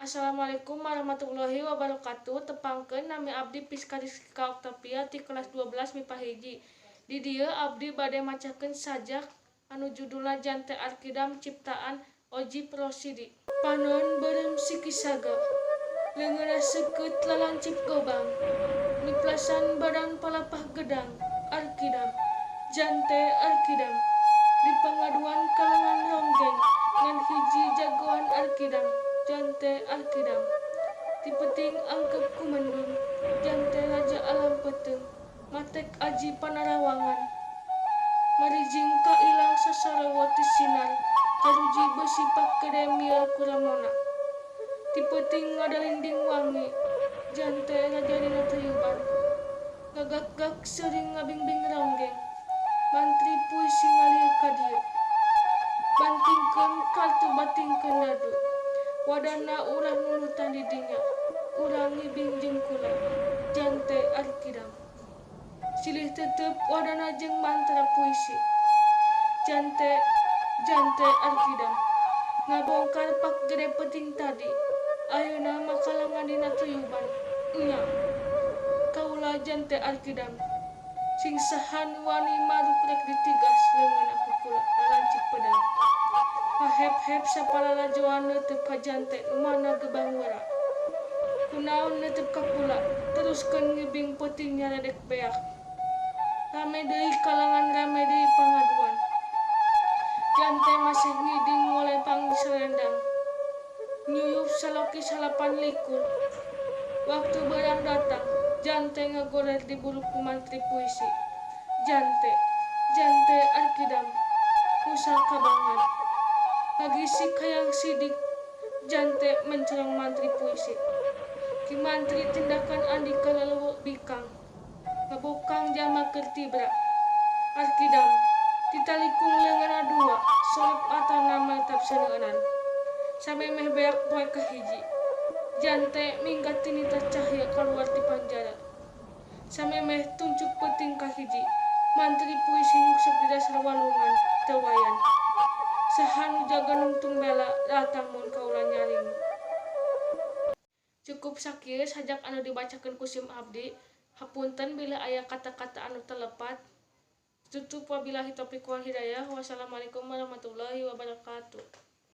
Assalamualaikum warahmatullahi wabarakatuh. Tepangkeun, nami abdi Piska Rizka Oktavia ti kelas 12 MIPA 1. Di dieu abdi bade macakeun sajak anu judulna Jante Arkidam ciptaan Ojib Rosidi. Panon beureum siki saga, leungeunna seukeut lalancip gobang, niplasan badan palapah gedang. Arkidam, Jante Arkidam. Di pangaduan kalangan ronggeng ngan hiji jagoan. Arkidam, Jante Arkidam. Ti peuting angkep ku mendung, Jante raja alam peuteung, matek aji panarawangan. Marijing kailang sasarowo ti sinar jaruji beusi pakkede mieur ku remona. Ti peuting ngadalinding wangi, Jante raja dina tayuban, ngagakgak seuring ngabingbing ronggeng. Mantri puisi ngalieu ka dieu, bantingkeun kartu, bantingkeun dadu, wadana ulah nundutan di dinya, urang ngibing jeung kula. Jante Arkidam. Silih teuteup wadana jeung mantra puisi. Jante, Jante Arkidam. Ngabongkar paggede peuting tadi, ayeuna makalangan dina tuyuban. Nya, kaula Jante Arkidam. Sing saha nu wani maruk rek ditigas leungeunna ku kula lalancip pedang. Ngahep-hep sapalalajoan neuteup ka Jante nu mana gebang wera. Kunaon neuteup ka kula, teruskeun ngibing peuting nyaredek beak. Rame deui kalangan, rame deui pangaduan. Jante masih ngiding ngolepang selendang. Nyuyup saloki 29. Waktu beurang datang, Jante ngagoler diburu ku mantri puisi. Jante, Jante Arkidam, Nusa Kambangan. Ngagisik hayang sidik, Jante mencerong mantri puisi. Ki Mantri tindakan andika lelewek bikang, ngabokang jalma keur tibra. Arkidam, titalikung leungeunna dua, solop matana maletap seuneunan. Samemeh beak poe kahiji, Jante minggat tinita cahya kaluar ti panjara. Samemeh tuncuk peuting kahiji, mantri puisi nyungsep di dasar walungan, teu wayan. Saha nu jaga nungtung bela datang mun kaula nyaring? Cukup sakieu sajak anu dibacakeun ku sim abdi. Hapunten bilih aya kata-kata anu teu lepat. Tutup, wabillahi taufiq wal hidayah. Wassalamualaikum warahmatullahi wabarakatuh.